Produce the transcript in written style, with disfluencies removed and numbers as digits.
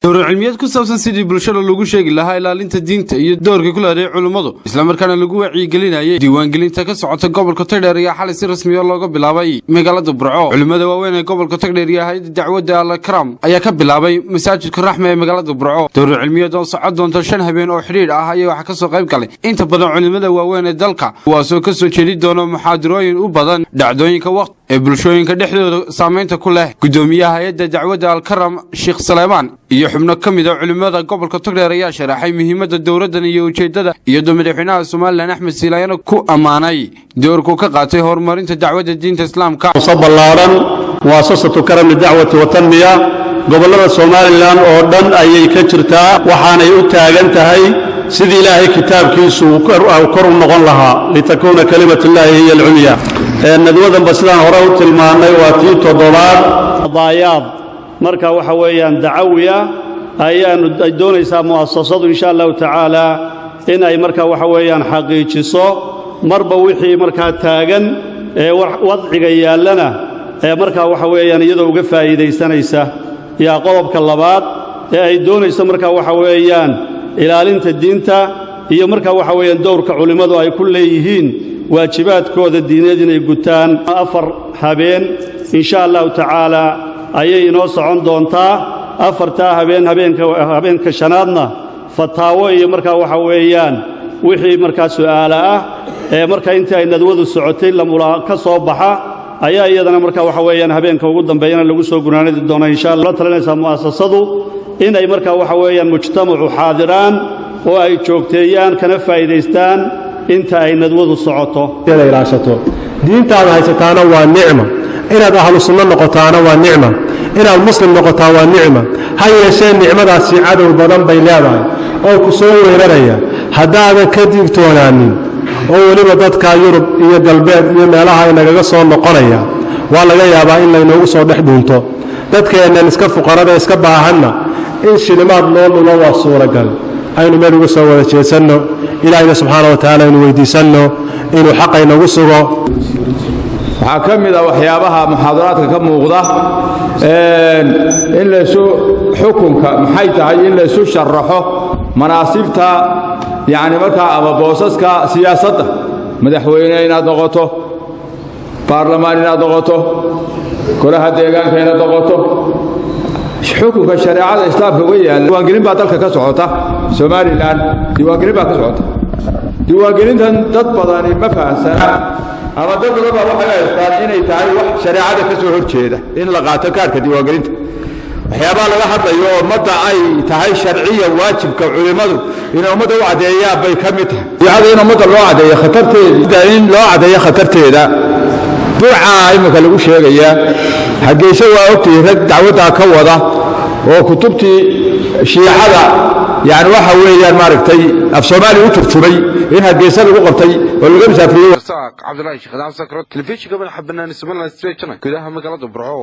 Dowr cilmiyeed ku saabsan sidii bulshada lagu sheegi lahaa ilaalinta diinta iyo doorka ku leedahay culummadu, islamarkaana lagu wacyigelinayay diiwaangelinta ka socota gobolka Togdheer, ayaa xalay si rasmiya looga bilaabay magaalada Burco. Culimmada waaweyn ee gobolka Togdheer iyo hay'adda dacwadda Alkaram ayaa ka bilaabay masaajidka Raxma ee magaalada Burco. Dowr cilmiyeed oo socon doonta 5 habeen oo xidhiidh ah ayaa waxaa kasoo qayb galay inta badan culimmada waaweyn ee dalka, kuwaasoo kasoo jeedi doona muxaadirooyin u badan dhacdooyinka waqti ee bulshooyinka dhexdooda saamaynta ku leh. Gudoomiyaha hay-adda dacwadda Alkaram, Sheekh Saleymaan, iyo xubno ka mid a culimmada gobolka Togdheer ayaa sharaxay muhiimadda dowladdan iyo ujeeddada, iyadoo madaxweynaha Somaliland Axmed Siilaanyana ku ammaanay doorkuu ka qaatay horumarinta dacwadda diinta Islaamka. Ballaaran Muasasatu Karam Lidacwati Watanmiya gobollada Somaliland oo dhan ayay ka jirtaa, waxaanay u taagan tahay sidii Ilaahay kitaabkiisu kor u noqon lahaa, litakuuna kalimatullaahi hiya alculya. Nadwadanba sidaan hore u tilmaannay waa tii toddobaad. Qadaayaad marka waxa weeyaan dacawi ah ayaanu ay doonaysaa mu'asasadu, insha Allahu tacaala, in ay marka waxa weeyaan xaqiijiso marba wixii markaa taagan ee wadciga yaallana ee markaa waxa weeyaan iyadoo uga faa'iidaysanaysa. Yaa qodobka labaad ee ay doonayso markaa waxa weeyaan ilaalinta diinta iyo markaa waxa weeyaan dowrka culimmadu ay ku leeyihiin waajibaadkooda diineed inay gutaan. 4 habeen, insha Allahu tacaala, ayay inoo socon doontaa. Afartaa habeen, habeenka shanaadna fataawo iyo markaa waxa weeyaan wixii markaa su'aala ah ee markaa intii ay nadwadu socotay lamula ka soo baxa ayaa iyadana markaa waxa weeyaan habeenka ugu dambeeyana lagu soo gunaanadi doona, insha Allah. La talinaysaa mu'asasadu inay markaa waxa weeyaan mujtamacu xaadiraan oo ay joogteeyaan kana faa'iidaystaan inta ay nadwadu socoto. Inaad ilaashato diintaada haysataana waa nicma, inaad ahlu sunno noqotaana waa nicma, inaad muslim noqotaa waa nicma. Ha yeeshee nicmadaasi cadow badan bay leedahay oo ku soo weeraraya haddaadan ka digtoonaanin, oo weliba dadka Yurub iyo galbeed iyo meelaha inagaga soo noqonaya waa laga yaabaa in laynoogu soo dhex dhuunto. Dadkeennan iska fuqarada, iska baahanna in shilimaad loo lulo waa suuragal. Aynu meel uga soo wada jeesanno, Ilaahayna subxaana wa tacaala aynu weydiisanno inuu xaqa inagu sugo. Waxaa ka mid a waxyaabaha muxaadaraadka ka muuqda in laysu xukunka maxay tahay, in laysu sharaxo manaasibta, yacni markaa ama boosaska siyaasadda, madaxweyne inaad noqoto, baarlamaan inaad noqoto, golaha deegaanka inaad noqoto, xukunka shareecada Islaamka uga yaalla. Diiwaangelin baa dalka ka socota, Somaliland diiwaangelin baa ka socota. Diiwaangelintan dad badani ma fahamsana, ama dad badan baa waxay haystaan inay tahay wax shareecada ka soo hor jeeda in la qaato kaarka diiwaangelinta. Waxyaabaha laga hadlayo oo ummadda ay tahay sharciya waajibka culimmadu inay ummadda u caddeeyaan bay ka mid tahay. Shiicada in ummadda loo caddeeyo khatarteeda, in loo caddeeyo khatarteeda. Burcaa iminka lagu sheegayaa, Hargeysa waa ogtihi, rag dacwaddaa ka wada oo kutubtii shiicada, yani waxa weeyaan maaragtay af Soomaaliya u turjumay, in Hargeysa lagu qabtay oo laga musaafiriyey. Cabdulahi Sheekh Sakro, telefishinka madaxa bannaan Somaliland, gudaha magaalada Burco.